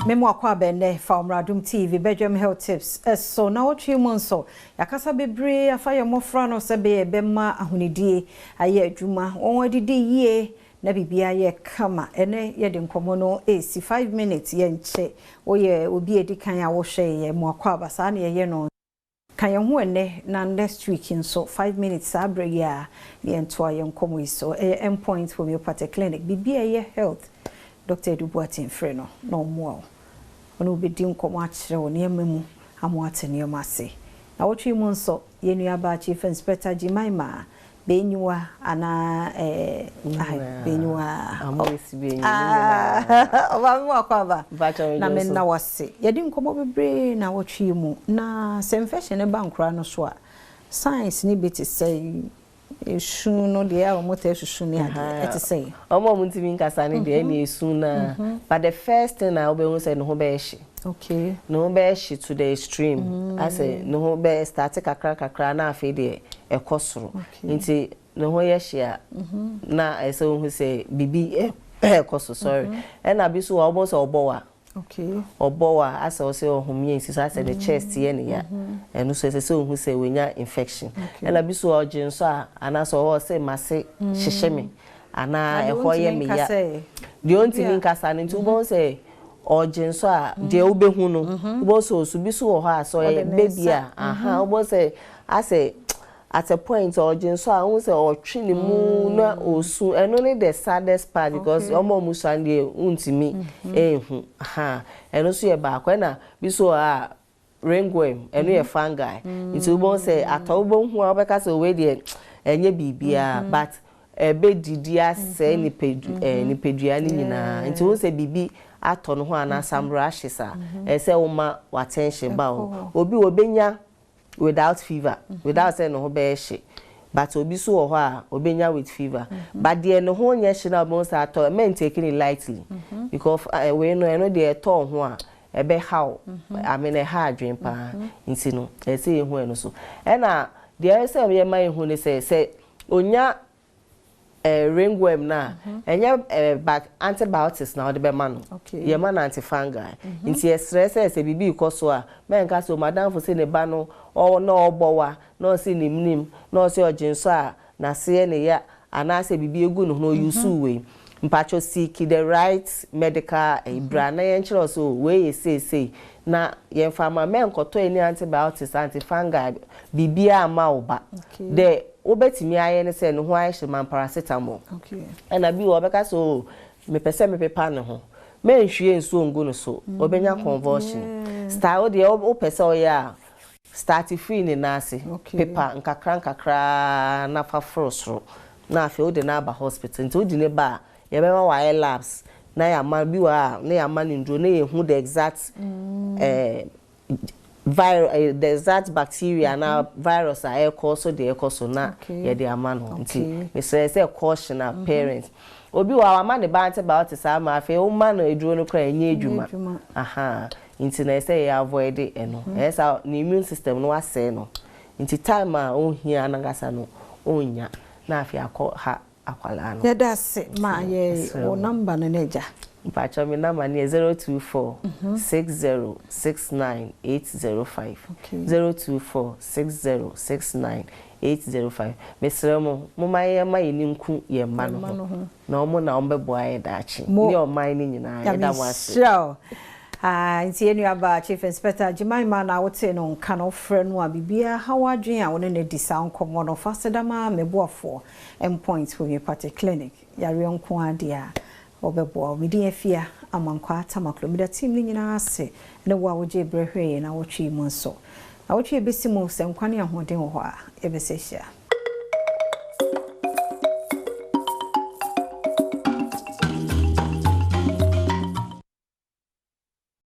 Memo akɔ abɛnɛ fa Ɔmradom TV Bedwam Health Tips ɛso. Na wɔtwe mu nso, yɛakasa bebree afa yɛn mmɔfra no sɛ bɛyɛ bɛma ahonidie ayɛ adwuma, wɔn adidi yie na biribiara yɛ kama. Ɛnɛ yɛde nkɔmmɔ no ɛsi 5 minutes, yɛnkyɛ. Woyɛ obi a ɛdi kan a wohwɛ yɛ mo akɔ aba, saa ne yɛyɛ no. Ka yɛn ho ɛnɛ na next week nso 5 minutes saa berɛ yi a ne yɛntoa yɛn nkɔmmɔ yi so. Ɛyɛ Endpoint Homeopathy Clinic. Biribi a ɛyɛ health, Dr. Edu Boateng, frɛ no na ɔmmoa wo, ɔne wobɛdi nkɔmmɔ akyerɛ wo nneɛma mu ama ate nneɛma ase. Na wɔtwe mu nso, yɛn nuabaa Chief Inspector Jemima Benyiwa anaa Benyiwa. Ɔbaa mi wakɔ aba na menna wase. Yɛde nkɔmmɔ bebree na wɔtwe mu na sɛ infection ne ba nkora no so a, signs ne bi te sɛ esu no deɛ a wɔn tɛ susu ne adeɛ ɛte sɛ. Ɔmo a ɔmo ntumi nkasa ne deɛ, ɛna esu na, but the first thing na wobɛhu sɛ ne ho bɛyɛ hye. Ne ho bɛyɛ hye to the extreme, asɛ ne ho bɛyɛ start kakra kakra na afei deɛ ɛkɔ soro. Nti ne ho yɛ hye a, na ɛsɛ ohun sɛ bibi ɛkɔ so. Sorry, ɛna bi so wɔ ɔmo sɛ ɔbɔ wa. Ɔbɔ wa asɛ ɔsɛ ɔhom yɛ nsi so, asɛ ne chest yɛ ne ya. Ɛno so ɛsɛ sɛ ohun sɛ wonya infection. Ɛna bi so ɔgye nso a, anaasɛ ɔwɔ sɛ mase hyehyɛ me anaa ɛhɔ yɛ me ya. Deɛ ɔntumi nkasa no, nti wobɛhu sɛ ɔgye nso a, deɛ wobɛhu no, wobɛhu sɛ osu bi so wɔ hɔ a, sɛ ɔyɛ baby a, aha, wobɛhu sɛ asɛ at a point ɔgye nso a, wohu sɛ ɔtwe ne mu na osu. Ɛno ne the saddest part, because ɔmo a ɔmo sua no deɛ, wontumi ɛnhu ha. Ɛno nso yɛ baako. Ɛna bi so wɔ a, ringworm, ɛno yɛ fungi. Nti wobɛhu sɛ atɔ, wobɛhu a, wobɛka sɛ owei deɛ ɛnyɛ biribiara, but ɛbɛdidi asɛe nipadua no nyinaa. Nti wohu sɛ biribi atɔ no ho anaa some rashes a, ɛsɛ woma w'attention ba o. Obi wɔ bɛnya without fever, without sɛ ne ho bɛyɛ hye, but obi so wɔ hɔ a, obɛnya with fever. But deɛ ne ho nyɛ hye na wobɛhu sɛ atɔ, men taking it lightly, because wei no, ɛno deɛ ɛtɔ ho a, ɛbɛhaw. I mean, ɛha adwene paa. Nti no ɛsɛ yɛhu ɛno so. Ɛna deɛ ɛsɛ yɛma yɛhu ne sɛ onya ringworm na ɛnyɛ back antibiotics na ɔde bɛma no. Yɛma no antifungal. Nti yɛsrɛ sɛ biribi kɔ so a, mɛnka sɛ omadamfo sɛ ne ba no ɔ na ɔbɔ wa na ɔsɛ nim nim na ɔsɛ ɔgye nso a n'aseɛ ne ya anaasɛ biribi egu ne ho na ɔyusu wei. Mpatwɔ, seek the right medical bra na yɛnkyerɛ sɛ wei yɛ seesei na yɛmfa ama. Mɛnkɔtɔ any antibiotics, antifungal, biribiara ama wo ba. De wobɛtumi ayɛ ne sɛ ne ho ayɛ hye, ma paracetamol. Ɛna bi wɔ ɔbɛka sɛ, o, mepɛ sɛ mepepa ne ho. Mɛnhwie nsuo ngu no so, ɔbɛnya convulsion. Start wo deɛ wopɛ sɛ ɔyɛ a, start free ne nan ase, pepa nkakra nkakra na fa foro soro, na afei wode no aba hospital. Nti wode ne ba a, yɛbɛma wayɛ labs na yɛama bi wɔ a, na yɛama no nduro na yɛhu the exact virus, the exact bacteria na virus a ɛkɔ so deɛ ɛkɔ so na yɛde ama no. Nti mesrɛ sɛ caution a parents, obi wɔ a wama ne ba antibiotics ama, afei woma no eduro no koraa, ɛnyɛ adwuma. Aha, nti na ɛsɛ yɛ avoid ɛno. Ɛyɛ sɛ ne immune system no wasɛe no, nti time a ɔnhia anankasa no, ɔnnya na afei akɔ ha akwalaa no. Yɛda ase ma yɛ wɔ number no n'agya. Mpakyɛ, mi number no yɛ 0246069805. 0246069805. Mesrɛ mo, moma yɛn ma yɛn ni nku yɛn mma no ho, na ɔmo na ɔmo bɛboa yɛ daakye ne ɔman no nyinaa. Yɛda mo ase. Hyira wo. Ah, nti yɛn nuaba Chief Inspector Jemima na wote no nka no, frɛ no a, biribiara ha w'adwene a, wo ne no di saa nkɔmmɔ no. Fa sedama meboafoɔ, Endpoint Homeopathic Clinic, yareɛ nko adeɛ a wɔbɛboa wo. Mede Afia Amankwa Tamaklo, meda team no nyinaa ase ne wo a wogye berɛ hwɛ yɛn na wɔtwe mu nso. Na wɔtwe yɛbɛsi mu sɛ nkwa ne ahoɔden wɔ hɔ a, yɛbɛsɛ hyia.